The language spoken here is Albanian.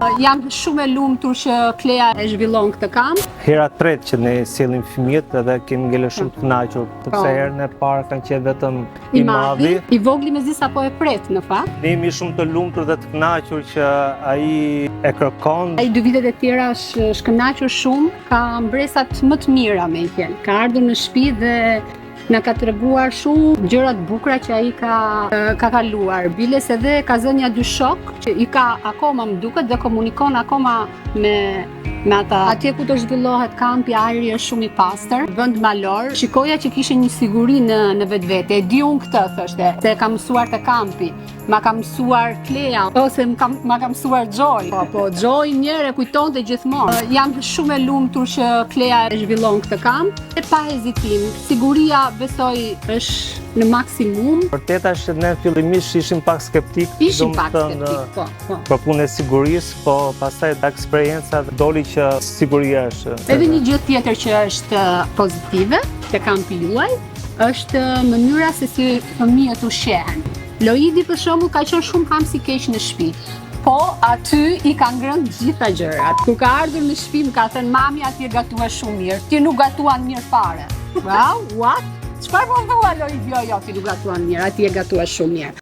Jam shumë e lumtur që Klea e zhvillon këtë kamp. Hera tretë që ne sjellim fëmijët edhe kemi ngelur shumë të kënaqur, sepse Po. herën e parë kanë qenë vetëm i madhi. I vogli mezi sa po e pret në fakt. Ne jemi shumë të lumtur dhe të kënaqur që ai e kërkon. Ai dy vitet e tjera është është kënaqur shumë, ka mbresat më të mira me i thënë. Ka ardhur në shtëpi dhe na ka treguar shumë gjëra të bukura që ai ka ka kaluar. Biles edhe ka zënë nja dy shok që i ka akoma më duket dhe komunikon akoma me me ata. Atje ku do zhvillohet kampi, ajri është shumë i pastër, vend malor. Shikoja që kishte një siguri në në vetvete. E di unë këtë, thoshte, se e kam mësuar te kampi. Ma ka mësuar Klea ose më ka, ma ka mësuar Joy. Po, po, Joy njëherë e kujtonte gjithmonë. Jam shumë e lumtur që Klea e zhvillon këtë kamp. E pa hezitim, siguria besoj është në maksimum. Vërteta është që ne fillimisht ishim pak skeptik, Ishim pak domethënë, skeptik, po, po. për punën e sigurisë, po pastaj eksperienca doli që siguria është. Edhe një gjë tjetër që është pozitive te kampi juaj është mënyra se si fëmijët ushqehen. Loidi për shembull ka qenë shumë hamsi keq në shtëpi. Po aty i ka ngrënë të gjitha gjërat. Kur ka ardhur në shtëpi më ka thënë mami atje gatua shumë mirë. Ti nuk gatuan mirë fare. Wow, what? Çfarë po thua Loidi? Jo, jo, ti nuk gatuan mirë, atje gatua shumë mirë.